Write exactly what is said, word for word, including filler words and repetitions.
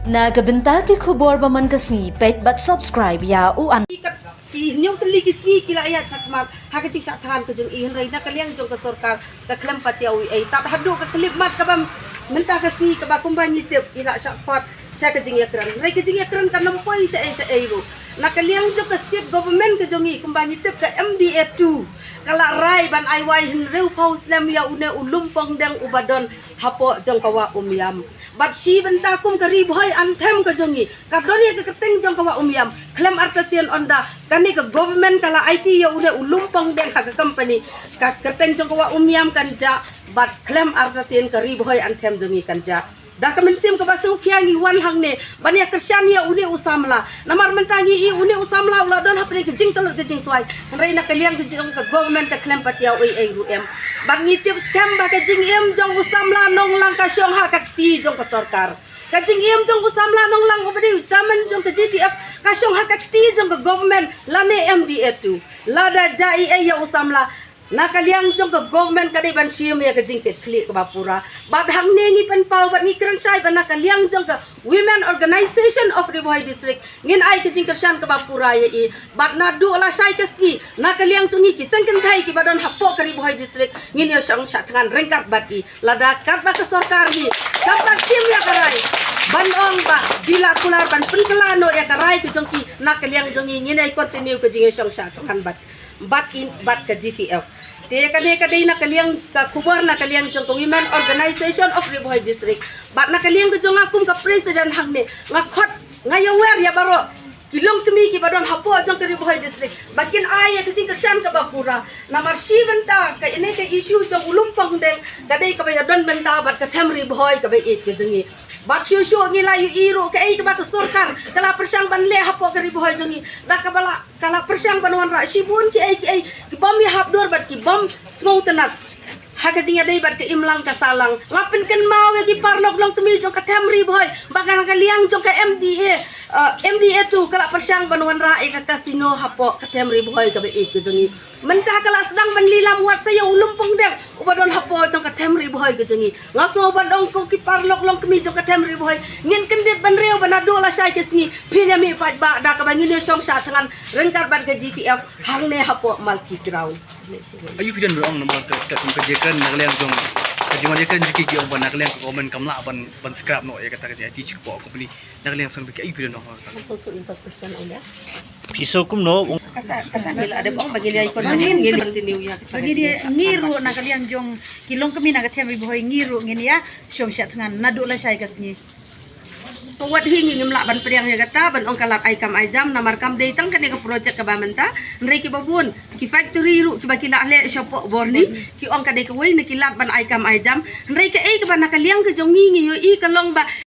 Na ka bynta ki khubor ba man ka sngi, peit bad subscribe ïa u an. Ki kat ki hynñiew tylli ki sngi ki la ïaid shakhmat ha ka jingshah thngan ka jong i, hynrei na ka liang jong ka sorkar ka khlem pat ïa u ei. Tad haduh ka khyllipmat kaba mynta ka sngi kaba kumba ngi tip i la shah khot sha ka jingïakren, hynrei ka jingïakren kan ym poi shaei shaei ruh. Na ka liang jong ka state government ka jong i, kumba ngi tip ka M D A two ka la rai ban ai wai hynriewphew slem ïa une u Lumpong Deng uba don hapoh jong ka Wah Umiam. Bad shi bynta kum ka Ri Bhoi Anthem ka jong i, ka don ïa ka kyrteng jong ka Wah Umiam. Khlem artatien ynda kane ka government ka la aiti ïa une u Lumpong Deng ha ka company, ka kyrteng jong ka Wah Umiam kan jah, bad khlem artatien ka Ri Bhoi Anthem jong i kan jah. Da ka mynsiem kaba sngewkhia ngi wan hangne ban ïa kyrshan ïa une u samla. Namar mynta ngi i une u samla u la don hapdeng ka jingtlot ka jingswai, hynrei na ka liang ka jong ka government ka khlem pat ïa u ei ei ruh em. Bad ngi tip skhem ba ka jingim jong u samla Nonglang ka shong ha ka kti jong ka sorkar. Ka jingim jong u samla Nonglang uba dei u chairman jong ka G T F ka shong ha ka kti jong ka government lane M D A two. Lada jah ei ei ïa u samla, na ka liang jong ka government ka dei ban shim ïa ka jingkitkhlieh kaba pura. Bad hangne ngi pynpaw bad ngi kren shai ba na ka liang jong ka Women Organization of Ri Bhoi District ngin ai ka jingkyrshan kaba pura ïa i. Bad naduh lashai ka sngi, na ka liang jong ngi ki seng kynthei kiba don hapoh ka Ri Bhoi District ngin ïa shong shah thngan ryngkat bad i. Lada katba ka sorkar hi kam pat shim ïa ka rai ban ong ba ki la kular ban pynkylla noh ïa ka rai ka jong ki, na ka liang jong ngi ngin ïa continue ka jingïashong shah thngan bad, bad i, bad ka G T F. Te kane ka dei na ka liang ka khubor na ka liang jong ka Women Organization of Ri Bhoi District. Bad na ka liang ka jong nga kum ka president hangne, nga khot, nga ïawer ïa baroh ki longkmie kiba don hapoh jong ka Ri Bhoi District ba kin ai ïa ka jingkyrshan kaba pura. Namar shi bynta kane ka issue jong u Lumpong Deng ka dei kaba ïadon bynta bad ka them Ri Bhoi kaba ïeit ka jong ngi. Bad shuh shuh ngi la ïohi ruh kaei kaba ka sorkar ka la pyrshang ban leh hapoh ka Ri Bhoi jong ngi, da kaba la, ka la pyrshang ban wanrah shibun kiei kiei kibym ïahap dur bad kibym sngewtynnat ha ka jingïadei bad ka imlang ka sahlang. Nga pynkynmaw ïa ki paralok longkmie jong ka them Ri Bhoi ba ka, na ka liang jong ka M D A, eh, M D A two ka la pyrshang ban wanrah ïa ka casino hapoh ka them Ri Bhoi kaba ïeit ka jong ngi. Mynta ka la sdang ban lilam wat sa ïa u Lumpong Deng uba don hapoh jong ka them Ri Bhoi ka jong ngi. Nga sngew ban ong ko ki paralok longkmie jong ka them Ri Bhoi, ngin kyndit bynriew ba naduh lashai ka sngi phin ïa mih paidbah da kaba ngin ïa shong shah thngan ryngkat bad ka G T F hangne hapoh Malki Ground. Aïu phi don ban ong namar ka, ka, ka jingkren na ka liang jong, ka jingwan jingkren jong ki, ki ong ba na ka liang ka government kam lah ban, ban scrap noh ïa kata ka jingïaid shi hapoh company. Na ka liang sngewbha aïu phi don ban ong? Kam sngewthuh ïa ka question ong ïa. Phi sngewthuh kumno? Kata, kata ngi la dep ong ba ngin ïa continue, ngin continue ïa kata ka jingïaid shi. Ngi ruh na ka liang jong ki longkmie na ka them Ri Bhoi ngi ruh ngin ïa shong shah thngan naduh lashai ka sngi. To wat hi ngi ngim lah ban pdiang ïa kata ban ong ka lad ai kam ai jam, namar kam dei tang kane ka project kaba mynta, hynrei kiba bun ki factory ruh kiba ki la leh shapoh Borni ki ong ka dei kawei ne, ki lad ban ai kam ai jam. Hynrei kaei kaba na ka liang ka jong ngi ngi ïohi ka long ba